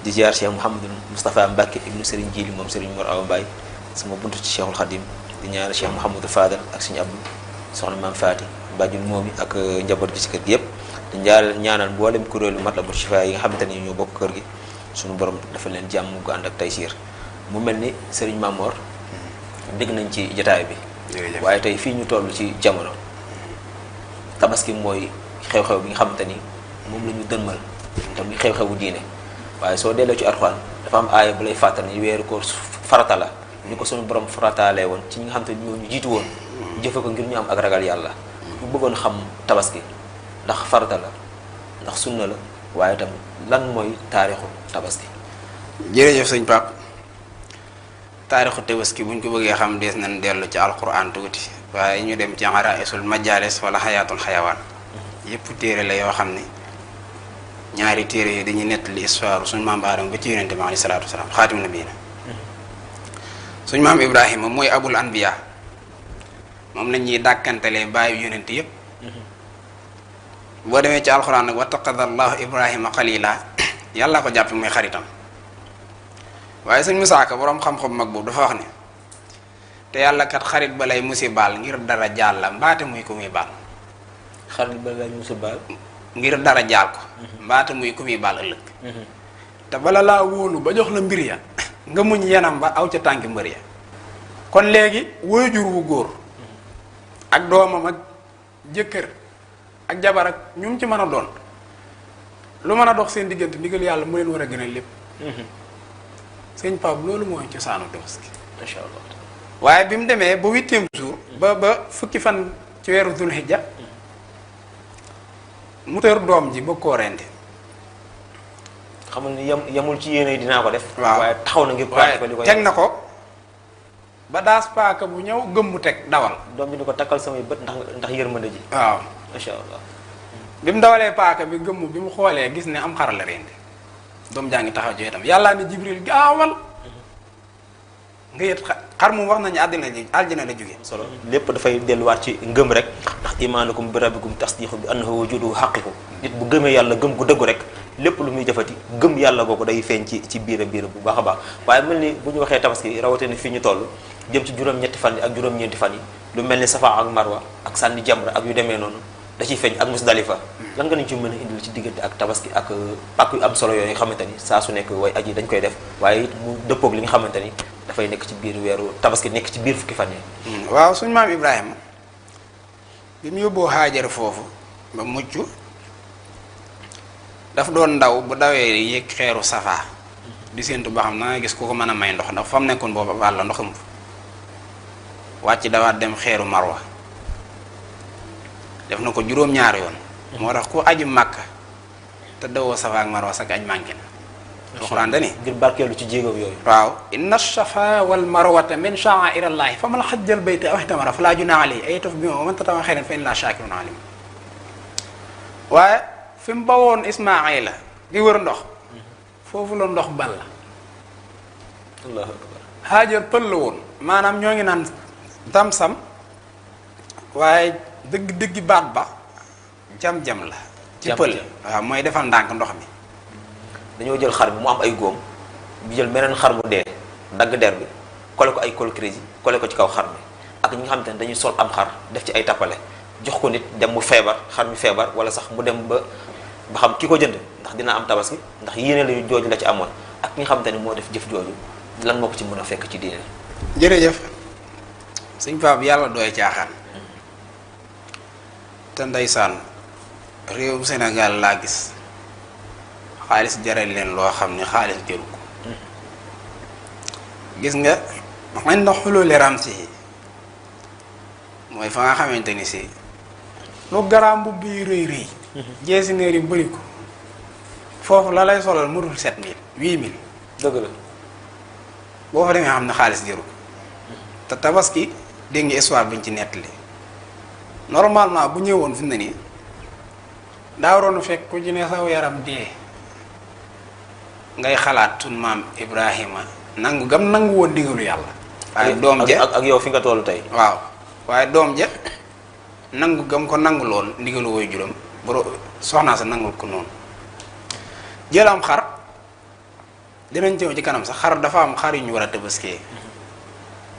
di ziar Cheikh Mouhamadul Moustapha Mbacke ibnu Serigne Jili moom Serigne Mor Awa Mbaye sama buntu ci Cheikhul Khadim di ñaanal Cheikh Mouhamadou Fadal ak Serigne Abdou soxna Maam Faati bàjjul moomi ak njaboot gi ci kër gi yëpp di ñaanal mboolem kuréelu Matlabul Chifa yi nga xamante ni ñoo bokk kër gi suñu borom dafa leen jàmm gu ànd ak taysiir mu mel ni Serigne Mamor dégg nañ ci jotaay bi waaye tey fii ñu toll ci jamono tabaski mooy xew-xew bi nga xamante ni moom la ñu dënmal te muy xew-xewu diine waaye soo delloo ci Alxuraan dafa am aaya bu lay fàttal ni weeru koor farata la ñu ko suñu borom farataalee woon ci ñi nga xamante ni ñoo ñu jiitu woon jëfe ko ngir ñu am ak ragal yàlla ñu bëggoon xam tabaski ndax farata la ndax sunna la waaye tam lan mooy taarixu tabaski. jërëjëf sëñ Pape taarixu tabaski buñ ko bëggee xam dees nañ dellu ci alquran tuuti waaye ñu dem ci araisul majalis wala xayaatul xayawaan yëpp téere la yoo xam ne ñaari téere yi dañuy nettali histoire suñ maam Aadama ba ci yonente bi alayhi salaatu wasalaam xaatim nabiina suñ maam Ibrahima mooy abul anbiya moom la ñuy dàkkantalee bàyyi yonente yëpp boo demee ci alxuraan nag wattaqada allahu Ibrahima xalila yàlla ko jàppe muy xaritam waaye sëñ Musaa Ka boroom xam-xam mag boobu dafa wax ne te yàlla kat xarit ba lay musibaal ngir dara jaal la mbaate muy ku muy baal xarit ba lay musibaal ngir dara jaal ko mbaate muy ku muy baal ëllëg te bala laa wóolu ba jox la mbir ya nga muñ yanam ba aw ca tànki mbër ya kon léegi waajur wu góor ak doomam ak jëkkër ak jabar ak ñu mu ci mën a doon lu mën a dox seen diggante ndigal yàlla mu leen war a gën a lépp sëñ Pape loolu mooy cosaanu tabaski macha allah waaye bi mu demee ba 8e jour ba fukki fan ci weeru dul hijja mu tër doom ji ba koo rende xamul ni yamul ci yéene dinaa ko def waaw waaye taxaw na ngir waaye ko li ko teg na ko ba daas paaka bu ñëw gëm mu teg dawal doom bi ni ko takkal samay bët ndax yërmande ji waaw macha allah bi mu dawalee paaka bi gëmm bi mu xoolee gis ne am xar la rendi doom jaa ngi taxaw ci wetam yàllaa ne Jibril gaawal nga yet xar moom wax nañu aljana la jóge solo lépp dafay delluwaat ci ngëm rek ndax imaanukum bi rabbikum tasdiqu bi annahu wujuduhu haqqiqu nit bu gëmee yàlla gëm gu dëggu rek lépp lu muy jëfati gëm yàlla googu day feeñ ci biir bu baax a baax waaye mel ni bu ñu waxee tabaski rawatina fii ñu toll jëm ci juróom-ñetti fan yi ak juróom-ñeenti fan yi lu mel ni safa ak marwa ak sànni jamra ak yu demee noonu da ciy feeñ ak musdalifa lan nga nañ ci mën a indil ci diggante ak tabaski ak pàkk yu am solo yooyu nga xamante ni saa su nekk way aji dañ koy def waaye it mu dëppoog li nga xamante ni dafay nekk ci biir weeru tabaski nekk ci biir fukki fan yi waaw suñ maam Ibrahima bi mu yóbboo Haajar foofu ba mucc daf doon ndaw bu dawee yéeg xeeru safa di séentu ba xam na nga gis ku ko mën a may ndox ndax fa mu nekkoon booba wàlla ndoxam fa wàcc dawaat dem xeeru marwa def na ko juróom-ñaari yoon moo tax ku aju màkka te dawoo safa ak marwa sak aj manqué na alxuraan dani ngir barkeelu ci jéego yooyu waaw inna safa wal marwata min sha'airallaahi fa man hajjal bayta aw ihtamara falaa junaaha alayhi an yatuufa bihimaa wa man tatawwaa xayran fa inna llaaha shaakirun aliim waaye fi mu bawoon Ismaayla di wër ndox foofu la ndox bal la allahu akbar Haajar pël la woon maanaam ñoo ngi naan Zamzam waaye dëgg-dëggi baat ba jam-jam la ci pël waaw mooy defal ndànk ndox mi dañoo jël xar bi mu am ay góom bi jël beneen xar mu dee dagg der bi kole ko ay col crési kole ko ci kaw xar mi ak ñi nga xamante ne dañuy sol am xar def ci ay tappale jox ko nit dem mu feebar xar mi feebar wala sax mu dem ba xam ki ko jënd ndax dina am tabaski ndax yéene lañu jooju la ci amoon ak ki nga xamante ne moo def jëf jooju lan moo ko ci mën a fekk ci diine jërëjëf sëñ Pape yàlla dooy caaxaan te ndeysaan réew Sénégal laa gis xaalis jaral leen loo xam ne xaalis jëru ko gis nga man na xulóole ramsi yi mooy fa nga xamante ni si lu garaam bu bii rëy rëy jeesineer yi bëri ko foofu la lay solal mu dul 7000 8000 dëgg la boo fa demee xam ne xaalis jëru ko te tabaski dégg nga histoire buñ ci nettali normalement bu ñëwoon fi mu ne nii daa waroon a fekk ku ci ne saw yaram dee ngay xalaat sun maam Ibrahima nangu gam nangu woon digalu yàlla waaye doom ja ak yow fi nga tollu tey waaw waaye doom ja nangu gam ko nangu loon ndigalu woy juróom boro soxnaa sa nangul ko noonu jëlam xar dinañ ñëw ci kanam sax xar dafa am xar yu ñu war a tabaskee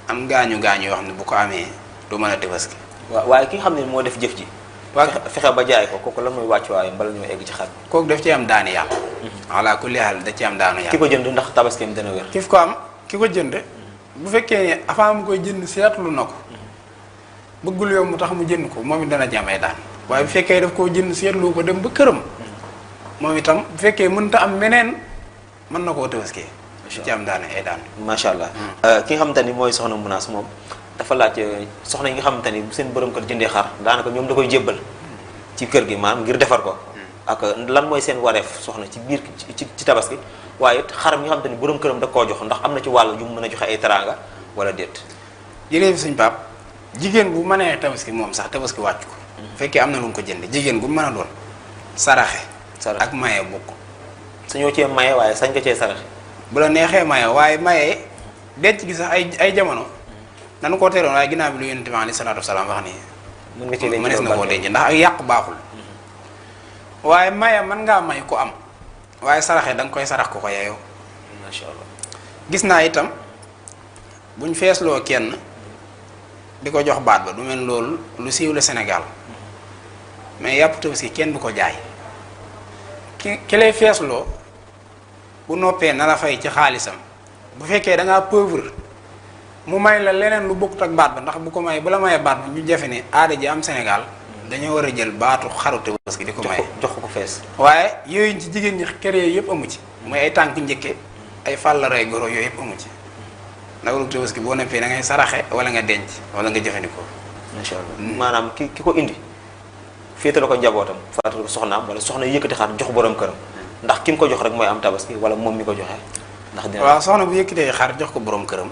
am gaañu yoo xam ne bu ko amee du mën a tabaski. waaw waaye ki nga xam ne moo def jëf ji. waaw fexe ba jaay ko kooku lan mooy wàccuwaayam bala ñoo egg ci xar. kooku daf ci am daani yàlla. ala kulli haal da ci am daanu yàlla. ki ko jënd ndax tabaskeem dana wér. ki ko am ki ko jënd bu fekkee ne avant mu koy jënd seetlu na ko bëggul yomb mu tax mu jënd ko moom it dana ci am ay daan waaye bu fekkee daf koo jënd seetlu ko dem ba këram moom itam bu fekkee mënta am meneen mën na koo tabaskee. ci am daane ay daan. macha allah. ki nga xamante ni mooy soxna Munaas moom dafa laaj soxna yi nga xamante ni bu seen borom kër jëndee xar daanaka ñoom da koy jébbal ci kër gi maanaam ngir defar ko. ak lan mooy seen wareef soxna ci biir ci tabaski waaye it xaram yi nga xamante ni borom këram da koo jox ndax am na ci wàll yu mu mën a joxe ay teraanga wala déet. jërëjëf sëñ Pape jigéen bu mënee tabaski moom sax tabaski wàcc ko. bu fekkee am na lu mu ko jënd jigéen bu mën a doon. saraxe. ak maye bokk. sañoo cee maye waaye sañ nga cee saraxe. bu la neexee maye waaye maye denc gi sax ay jamono. nanu koo teroon waaye ginnaaw bi lu Yonent bi alayhi salaatu wasalaam wax nii. mën nga cee denc mënees na koo denc ndax ak yàq baaxul. waaye maye mën ngaa may ko am. waaye saraxe da nga koy sarax ko yeyoo. macha allah gis naa itam buñ feesloo kenn di ko jox baat ba du mel loolu lu siiw la Sénégal mais yàpp tabaski kenn du ko jaay ki lay feesloo bu noppee na la fay ci xaalisam bu fekkee da ngaa pauvre mu may la leneen lu bokkut ak baat ba ndax bu ko may bu la mayee baat ba ñu jafe ne aada ji am Sénégal dañoo war a jël baatu xaru tabaski di ko maye. jox ko fees. waaye yooyu ci jigéen ñi kër yëpp amu ci. mooy ay tànk njëkke ay fàllaray goro yooyu yëpp amu ci. ndawalu tabaski boo neppee da ngay saraxe wala nga denc wala nga jëfandikoo. macha allah maanaam ki ko indi féetale ko njabootam fàttali ko soxnaam wala soxna yëkkati xar jox borom këram ndax ki mu ko jox rek mooy am tabaski wala moom mi ko joxe. ndax dina waaw soxna bu yëkkatee xar jox ko borom këram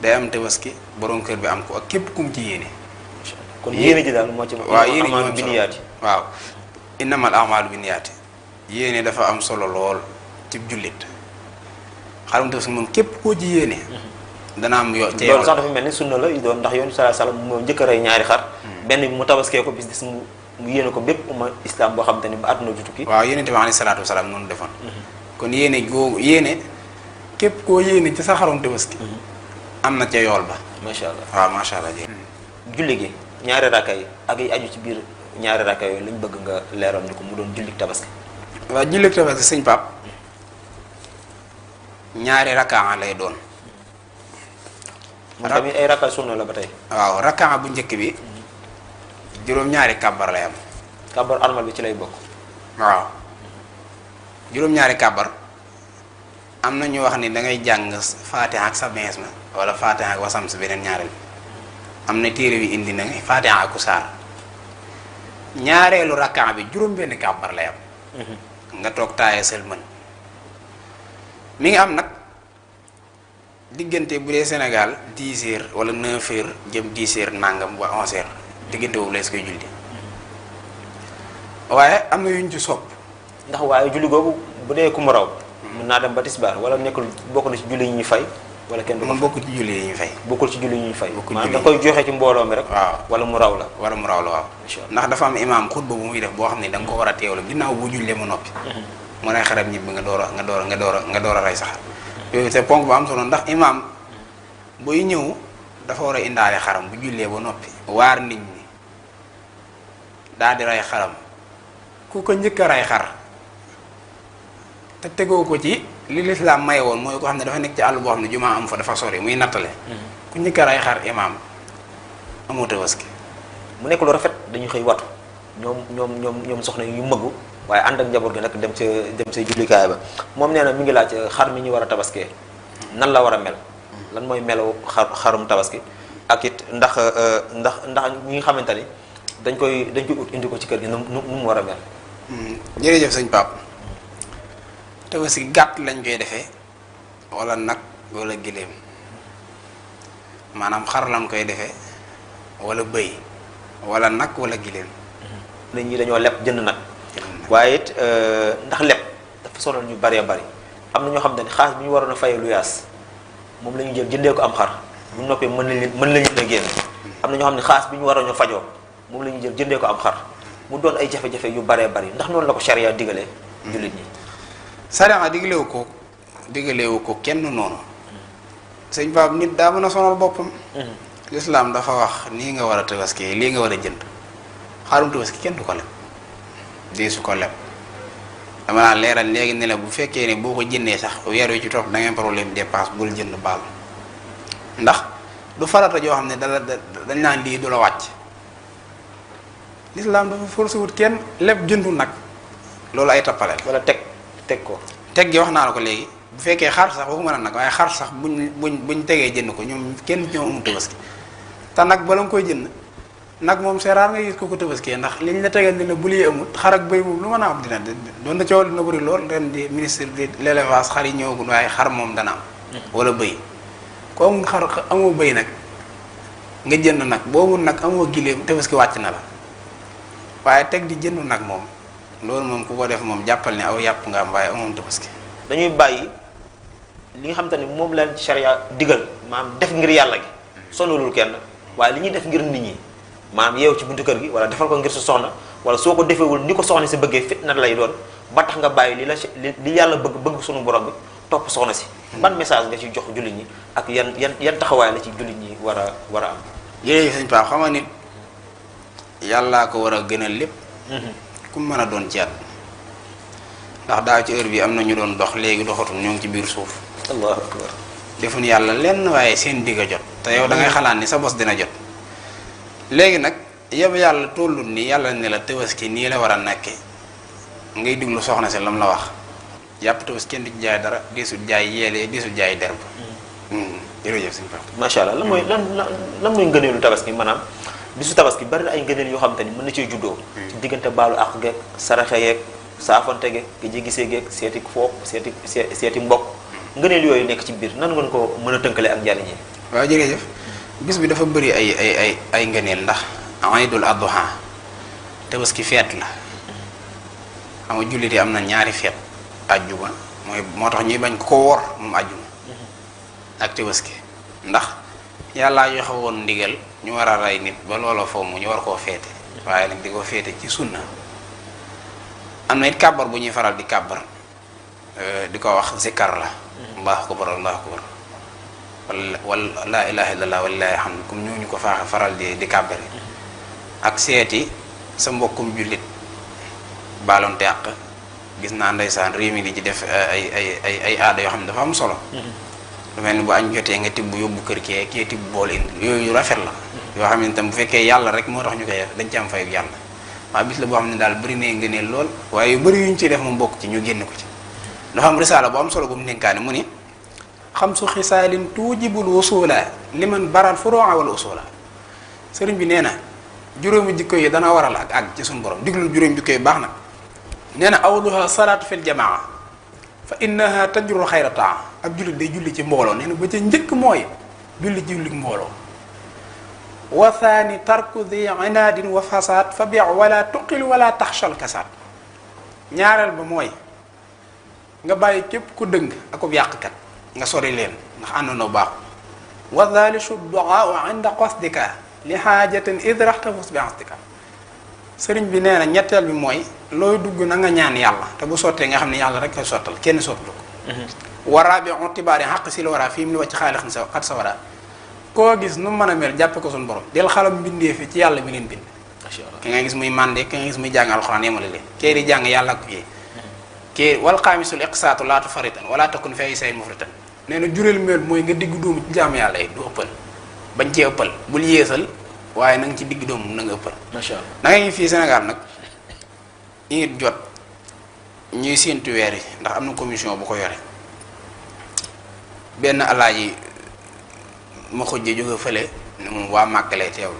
day am tabaski borom kër bi am ko ak képp kum ci yéene. kon yéene ji daal moo ci. waaw yéene ji amalu bi niyaati. waaw innamal a'maalu bi niyaati yéene dafa am solo lool ci jullit xarum tabaski moom képp koo ci yéene. dana am yoo ca loolu sax dafa mel ni sunna la doon ndax yoon sallallahu alayhi wasallam moo njëkk a rey ñaari xar. benn bi mu tabaskee ko bis dis mu yéene ko bépp umma islam boo xam te ni ba àdduna du tukki. waaw yéene tamit alayhi salaatu wasalaam noonu defoon. kon yéene googu yéene képp koo yéene ci sa xarum tabaski. am na ca yool ba. macha allah waaw macha allah. julli gi ñaari rakka yi ak yi aju ci biir ñaari rakka yooyu lañ bëgg nga leeral ni ko mu doon jullik tabaski. waaw jullik tabaski sëñ Pape ñaari rakka lay doon. moom tamit ay rakka sunna la ba tey. waaw rakka bu njëkk bi juróom-ñaari kàbbar lay am. kàbbar armal bi ci lay bokk. waaw juróom-ñaari kàbbar am na ñu wax ni da ngay jàng Fatiha ak sa bees ma wala Fatiha ak wasam si beneen ñaareel bi am na téere bi indi na Fatiha ak saar ñaareelu rakka bi juróom-benn kàbbar lay am. nga toog taayee sëlmal mi ngi am nag diggante bu dee Sénégal 10 heures wala 9 heures jëm 10 heures nangam ba 11 heures diggante boobu lees koy julli waaye am na yu ñu ci sopp. ndax waaye julli googu bu dee ku mu raw. mën naa dem ba tisbaar wala nekkul bokk na ci julli yi ñuy fay. wala kenn du ko bokk ci julli yi ñuy fay. bokkul ci julli yi ñuy fay. bokkul da koy joxe ci mbooloo mi rek. waaw wala mu raw la. wala mu raw la waaw. ndax dafa am imaam xutba bu muy def boo xam ne da nga ko war a teewlu ginnaaw bu jullee mu noppi. mu rey xaram ñibbi nga door a rey sax. yooyu te ponk bu am solo ndax imaam buy ñëw dafa war a indaale xaram bu jullee ba noppi. waar nit ñi daal di rey xaram ku ko njëkk a rey xar te tegoo ko ci li lislaam maye woon mooy ko xam ne dafa nekk ci àll boo xam ne jumaa am fa dafa sori muy nattale. ku njëkk a rey xar imaam amoo tabaski. mu nekk lu rafet dañuy xëy watu ñoom soxna yu mëggu waaye ànd ak njaboot gi nag dem sa jullikaay ba moom nee na mi ngi laaj xar mi ñu war a tabaskee nan la war a mel lan mooy melo xarum tabaski ak it ndax ñi nga xamante ni dañ koy ut indi ko ci kër gi nu mu war a mel. jërëjëf sëñ Pape tabaski gàtt lañ koy defee wala nag wala giléem maanaam xar lañ koy defee wala bëy wala nag wala giléem. nit ñi dañoo leb jënd nag. waaye it ndax leb dafa sonal ñu bëree bëri am na ñoo xam ne xaalis bi ñu waroon a fayee lu yaas moom la ñu jël jëndee ko am xar bu noppee mën lañu a génn am na ñoo xam ne xaalis bi ñu waroon a fajoo moom la ñu jël jëndee ko am xar mu doon ay jafe-jafe yu bëree bëri ndax noonu la ko charia digalee jullit ñi. sariya digalewu ko kenn noonu sëñ Pape nit daa mën a sonal boppam. lislaam dafa wax nii nga war a tabaski lii nga war a jënd xaarum tabaski kenn du ko leb dee su ko leb dama naa leeral léegi ne la bu fekkee ne boo ko jëndee sax weer wi ci topp da ngeen problème dépense bul jënd baal ndax du farata joo xam ne dañ naan lii du la wàcc lislaam dafa forcé wut kenn leb jëndu nag loolu ay tappale la wala teg ko teg gi wax naa la ko léegi bu fekkee xar sax waxuma la nag waaye xar sax buñ tegee jënd ko ñoom kenn ñoo amul tabaski te nag bala nga koy jënd nag moom c'est rare nga gis ko tabaski ndax liñ la tegal ni la bu liy amut xar ak bëy moom lu mën a am dina doon na coow dina bëri lool ren di ministre de l'élevage xar yi ñëwagul waaye xar moom dana am wala bëy ko amul xar amoo bëy nag nga jënd nag boobu nag amoo gileem tabaski wàcc na la waaye teg di jënd nag moom loolu moom ku ko def moom jàppal ne aw yàpp nga am waaye amoon tabaski dañuy bàyyi li nga xam te ne moom leen charia digal maanaam def ngir yàlla gi sonalul kenn waaye li ñuy def ngir nit ñi maanaam yeew ci buntu kër gi wala defal ko ngir sa soxna wala soo ko defeewul ni ko soxna si bëggee fitna lay doon ba tax nga bàyyi li yàlla bëgg suñu borom bi topp soxna si ban message nga ci jox jullit ñi ak yan taxawaay la ci jullit ñi war a am jërëjëf sëñ Paa xam nga nit yàllaa ko war a gënal lépp ku mën a doon ci at ndax daaw ci heure bi am na ñu doon dox léegi doxatul ñoo ngi ci biir suuf allahu akbar defuñu yàlla lenn waaye seen digg a jot te yow da ngay xalaat ni sa bos dina jot léegi nag yow yàlla tollul ni yàlla ne la tabaski nii la war a nekke ngay diglu soxna si lam la wax yàpp tabaski kenn du jaay dara deesul jaay yeelee deesul jaay derb jërëjëf sëñ Pape macha allah lan mooy ngëneelu tabaski maanaam bisu tabaski bari na ay ngëneel yoo xam te ni mën na cee juddoo ci diggante baalu àq geeg saraxe yeeg saafante geeg gi ji gisee geeg seeti foop seeti mbokk ngëneel yooyu nekk ci biir nan ngeen ko mën a tënkale ak njariñ yi waaw jërëjëf bis bi dafa bëri ay ngëneel ndax Aïdul Adha tabaski feet la xam nga jullit yi am na ñaari feet ajjuma moo tax ñuy bañ ko wor moom ajjuma ak tabaski ndax yàllaa joxe woon ndigal ñu war a rey nit ba loola foofu mu ñu war koo feete waaye nag di ko feete ci sunna am na it kàbbar bu ñuy faral di kàbbar di ko wax zikkar la allahu akbar wala laa ilaha illallah walilahi alhamdu comme ñooñu ko faaxe faral di kàbbari ak seeti sa mbokkum jullit baalonte àq gis naa ndeysaan réew mi di ci def ay aada yoo xam ne dafa am solo lu mel ni bu añ jotee nga tibb yóbbu kër kee tibb bool indi yooyu rafet la yoo xam ne tam bu fekkee yàlla rek moo tax ñu koy def dañ ci am fayu yàlla waaye bis la boo xam ne daal bëri ne ngëneel lool waaye yu bëri yu ñu ciy def moom bokk ci ñu génn ko ci dafa am risaala bu am solo bu mu dénkaane mu ni xam su xisaalin tuujibul wusula liman baral furu'a wal usula sëriñ bi nee na juróomi jikko yi dana waral ak àgg ci suñu borom diglul juróomi jikko yi baax na nee na awluha salaatu fil jamaa fa innaha tajru xayra taa ab jullit day julli ci mbooloo nee na ba ca njëkk mooy julli mbooloo wa thani tarku di inaadin wa fasaad fa bi wala tuqil wala taxshal kasaad ñaareel ba mooy nga bàyyi képp ku dëng akub yàqkat nga sori leen ndax àndandoo baaxu wa thalisu duaa inda qasdika li xaajatin idraxtafus bi asdika sëriñ bi nee na ñetteel bi mooy looy dugg na nga ñaan yàlla te bu sottee nga xam ne yàlla rek koy sottal kenn sottalu ko waraa bi tibaari xaq si la waraa fii mu li wàcc xaalix sa xat sa waraa koo gis nu mën a mel jàppe ko suñu borom del xalam mbindee fi ci yàlla bi leen bind ki nga gis muy mànde ki nga gis muy jàng alxuraan yemale leen kee di jàng yàlla ak kii kii wal xaamisul iqsaatu laatu faritan wala takun fi ay sayin mufritan nee na juréel mel mooy nga digg dóomu ci jaam yàlla yi du ëppal bañ cee ëppal bul yéesal waaye na nga ci digg dóomu na nga ëppal macha allah da ngay fii Sénégal nag ñu ngi jot ñuy séentu weer yi ndax am na commission bu ko yore benn alaaji ma xujje jóge fële ne moom waa Màkka lay teewlu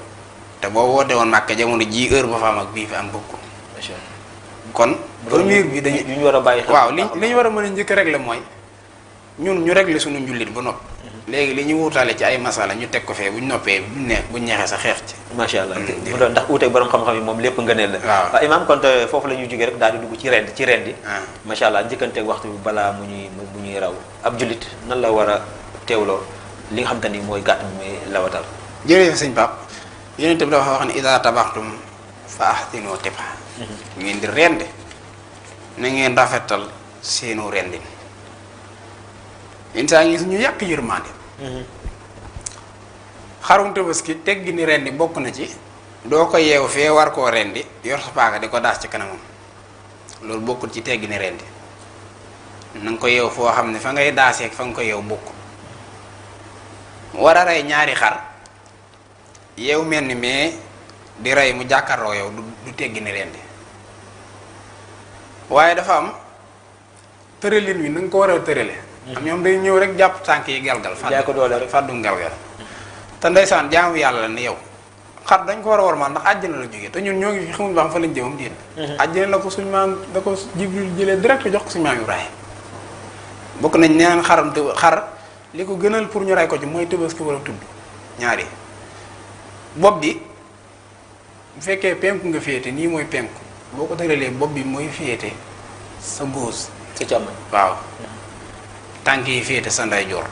te boo woote woon Màkka jamono ji heure ba fa am ak bii fi am bokkul macha allah kon première bi dañu ñu war a bàyyi xel waaw li ñu war a mën a njëkk régler mooy ñun ñu régler suñu njullit ba noppi léegi li ñu wutale ci ay masala ñu teg ko fee buñ noppee buñ ñeexee sa xeex ci macha allah ndax uuteeg borom xam-xam yi moom lépp ngëneel la waaw imaam kon foofu la ñuy jógee rek daal di dugg ci rendi macha allah njëkkanteeg waxtu bi balaa mu ñuy raw ab jullit nan la war a teewloo li nga xam te ni mooy gàtt bi muy lawatal jërëjëf sëñ Pape yonent bi dafa wax ne ida tabaxtum fa ahsinu tibha ngeen di rende na ngeen rafetal seenu rendin insaa ngi ñu yàq yërmande xarum tabaski teggi ni rendi bokk na ci doo ko yeew fee war koo rendi yor sa paaka di ko daas ci kanamam loolu bokkul ci teggi ni rendi na nga ko yeew foo xam ne fa ngay daaseeg fa nga ko yeew bokk war a rey ñaari xar yeew mel ni mais di rey mu jàkkaarloo yow du teggi ni rendi waaye dafa am tëralin wi na nga ko war a tërale am ñoom day ñëw rek jàpp tànk yi galgal jaay ko doole rek fàddu galgal te ndeysaan jaamu yàlla la ni yow xar dañ ko war a war maan ndax àjjana la jógee te ñun ñoo ngi fi xamul ba xam fa lañ jëmam déet àjjana la ko suñ maam da ko Jibril jëlee direct jox ko suñ maam Ibrahima bokk nañ neen xaram të xar li ko gënal pour ñu rey ko ci mooy Tabaski war a tudd ñaari bopp bi bu fekkee penku nga féete nii mooy penku boo ko tëralee bopp bi mooy féete sa gauche sa càmmoñ waaw tànk yi féete sa ndeyjoor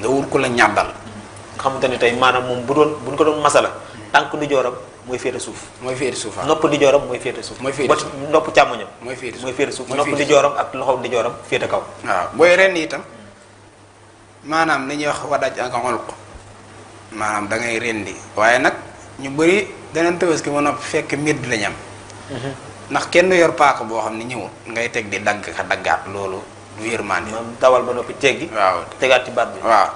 nga wut ko la ñàddal nga xamante ne tey maanaam moom buñ ko doon masala tànk ndijooram mooy féete suuf mooy féete suuf nopp ndijooram mooy féete suuf mooy féete bot nopp càmmoñam mooy féete mooy féete suuf nopp ndijooram ak loxo ndijooram féete kaw waaw booy ren itam maanaam li ñuy wax wadaj ak xolq maanaam da ngay rendi waaye nag ñu bëri danañ Tabaski ba noppi fekk mbir lañ am ndax kenn yor paaka boo xam ne ñëwul ngay teg di dagg ka daggaat loolu du yërmande maanaam dawal ba noppi teggi waaw tegaat ci baat bi waaw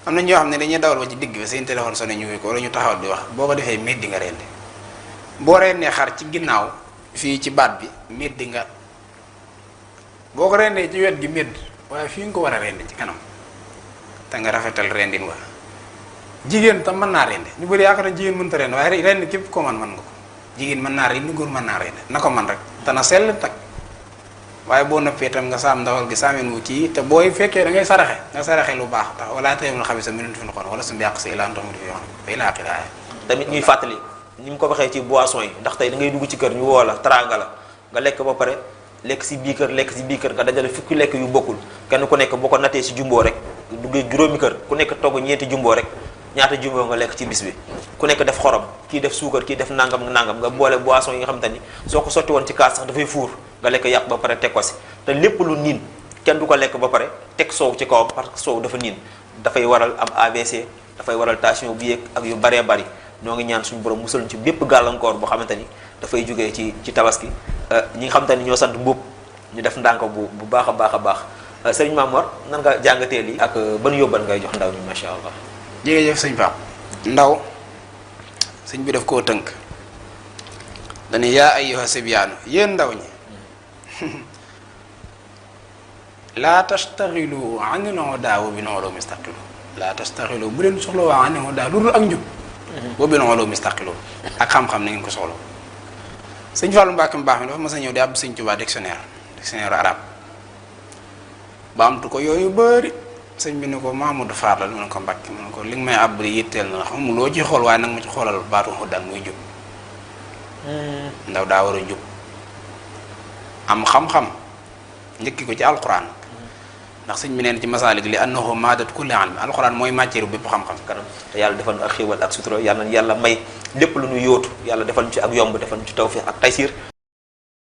am na ñoo xam ne dañuy dawal ba ci digg bi seen téléphone sonné ñu ko wala ñu taxaw di wax boo ko defee meddi nga rendi boo rendee xar ci ginnaaw fii ci baat bi meddi nga boo ko rendee ci wet gi medd waaye fii nga ko war a rendi ci kanam te nga rafetal rendin wa jigéen tam mën naa rendi ñu bëri yaakaar na jigéen mënta rendi waaye rendi képp ko mën nga ko jigéen mën naa rendi góor mën naa rendi na ko man rek te na sell tag waaye boo noppee itam nga saam ndawal gi saamen wu ci te booy fekkee da ngay saraxe nga saraxe lu baax tax wala tayamul xabisa minun fi xoon wala su mbiyàq si ilaan tax mu di fi yoon bay laa xilaaya tamit ñuy fàttali ni mu ko waxee ci boisson yi ndax tey da ngay dugg ci kër ñu woo la teraanga la nga lekk ba pare lekk si bii kër nga dajale fukki lekk yu bokkul kenn ku nekk boo ko nattee si jumboo rek duggee juróomi kër ku nekk togg ñeenti jumboo rek ñaata jumboo nga lekk ci bis bi ku nekk def xorom kii def suukar kii def nangam nga boole boisson yi nga xamante ni soo ko sotti woon ci kaas sax dafay fuur nga lekk yàpp ba pare teg ko si te lépp lu niin kenn du ko lekk ba pare teg soow ci kawam parce que soow dafa niin dafay waral am AVC dafay waral tension bu yéeg ak yu baree bari ñoo ngi ñaan suñu borom musal ci bépp gàllankoor boo xamante ni dafay jógee ci tabaski ñi nga xamante ni ñoo sant mbubb ñu def ndànk bu baax a baax a baax sëriñ Mamor nan nga jàngatee lii ak ban yóbbal ngay jox ndaw ñi macha allah. jërëjëf sëñ Pape ndaw sëñ bi daf koo tënk dañu yaa ayyuha sibyaanu yéen ndaw ñi laa tastaxilu anil hudaa wa bil ulumi istaqilu laa tastaxilu bu leen soxla waa anil hudaa lu dul ak njub wa bil ulumi istaqilu ak xam-xam na ngeen ko soxla sëñ Fallou Mbacke mu baax mi dafa mas a ñëw di àbb sëñ Tuubaa dictionnaire arabe ba amtu ko yooyu bëri sëñ bi ne ko Mamadou Fall la mu ne ko Mbacke mu ne ko li nga may àbb di yitteel na xam loo ci xool waaye nag ma ci xoolal baatu hudaa muy jub ndaw daa war a jub am xam-xam njëkki ko ci alquran ndax sëñ bi neen ci masaalik li annahu maadat kulli ilm alquran mooy matière bépp xam-xam kanam te yàlla defal ñu ak xéewal ak sutura yàlla may lépp lu ñu yóotu yàlla defal ñu ci ak yomb defal ñu ci tawfiq ak taysir